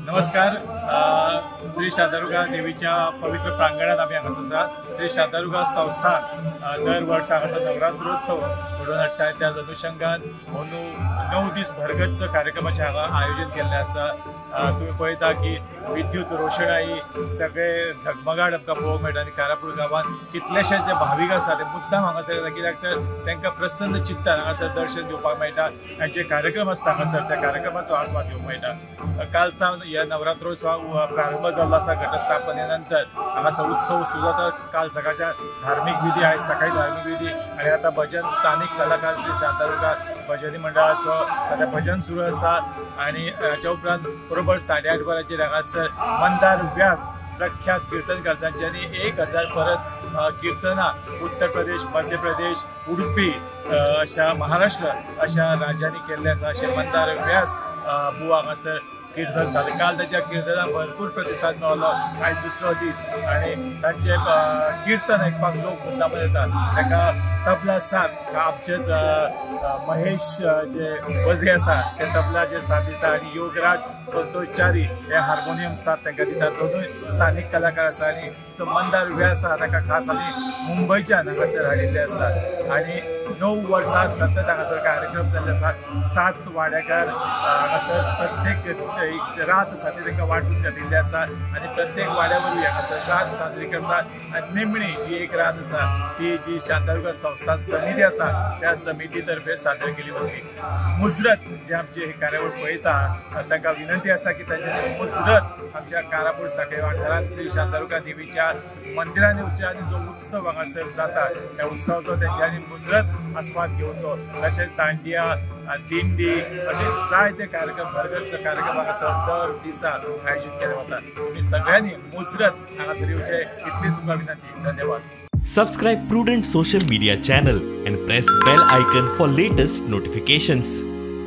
नमस्कार. श्री शांतादुर्गा देवीच्या पवित्र प्रांगणात आमी हांगासर आसा. श्री शांतादुर्गा संस्थान दर वर्सा हांगासर नवरात्रोत्सव घडोवन हाडटा. त्या अनुशंगान अंदू 9 दीस भरगच्च कार्यक्रमाचें हांगा आयोजन केल्लें आसा. तुमी पळयता की विद्युत रोशणाई सगळे झगमगाट आमकां पळोवंक मेळटा आनी कारापूर गांवांत कितलेशे जे भावीक आसा ते मुद्दाम हांगासर येता, कित्याक तर तांकां प्रसन्न चित्तान हांगासर दर्शन घेवपाक मेळटा आनी जे कार्यक्रम आसता हांगासर त्या कार्यक्रमाचो आस्वाद घेवंक मेळटा. काल सावन ह्या नवरात्रोत्सव प्रारंभ जाल्लो आसा. घटस्थापने नंतर हांगासर उत्सव सुरू जाता. काल सकाळच्या धार्मीक विधी आहेत, सकाळी धार्मीक विधी आनी आतां भजन स्थानीक कलाकार श्री शांतादुर्गा भजनी मंडळाचो सद्या भजन सुरू आसा. आनी हाच्या उपरांत बरोबर 8:30 वरांचेर हांगासर मंदार व्यास प्रख्यात कीर्तनकार जांच्यांनी 1000 परस कीर्तनां उत्तर प्रदेश, मध्य प्रदेश, उडुपी अशा महाराष्ट्र अशा राज्यांनी केल्ले आसा. अशे मंदार व्यास बुवा हांगासर कीर्तन जालें. काल ताच्या कीर्तनाक भरपूर प्रतिसाद मेळ्ळो. आयज दुसरो दीस आनी तांचे कीर्तन आयकपाक लोक मुद्दाम येतात. ताका तबला साथ आमचेच महेश जे वझे आसा ते तबलाचेर साथ दिता आनी योगराज संतोष च्यारी हे हार्मोनियम साथ तांकां दिता. दोनूय स्थानीक कलाकार आसा आनी जो मंदार व्यास आसा ताका खास आमी मुंबयच्यान हांगासर हाडिल्ले आसा आनी 9 वर्सां सतत हांगासर कार्यक्रम जाल्ले आसा. 7 वाड्याकार हांगासर प्रत्येक एक रात आसा ती तांकां वांटून घातिल्ली आसा आनी प्रत्येक वाड्या वरवीं हांगासर रात साजरी करतात. आनी निमणी जी एक रात आसा ती जी शांतादुर्गा संस्थान समिती आसा त्या समिती तर्फे सादर केली वतली. मुजरत जे आमचे हे कार्यावळ पळयता तांकां विनंती आसा की तांच्यांनी मुजरत आमच्या कारापूर साखळे वाठारांत श्री शांतादुर्गा देवीच्या मंदिरांत येवचे आनी जो उत्सव हांगासर जाता त्या उत्सवाचो तेंच्यांनी मुजरत आस्वाद घेवचो. तशेंच दांडिया, दिंडी अशे जायते कार्यक्रम, भरगच्च कार्यक्रम हांगासर दर दिसा आयोजीत केले वता. तुमी सगळ्यांनी मुजरत हांगासर येवचे इतलीच तुमकां विनंती. धन्यवाद. Subscribe Prudent Social Media channel and press bell icon for latest notifications.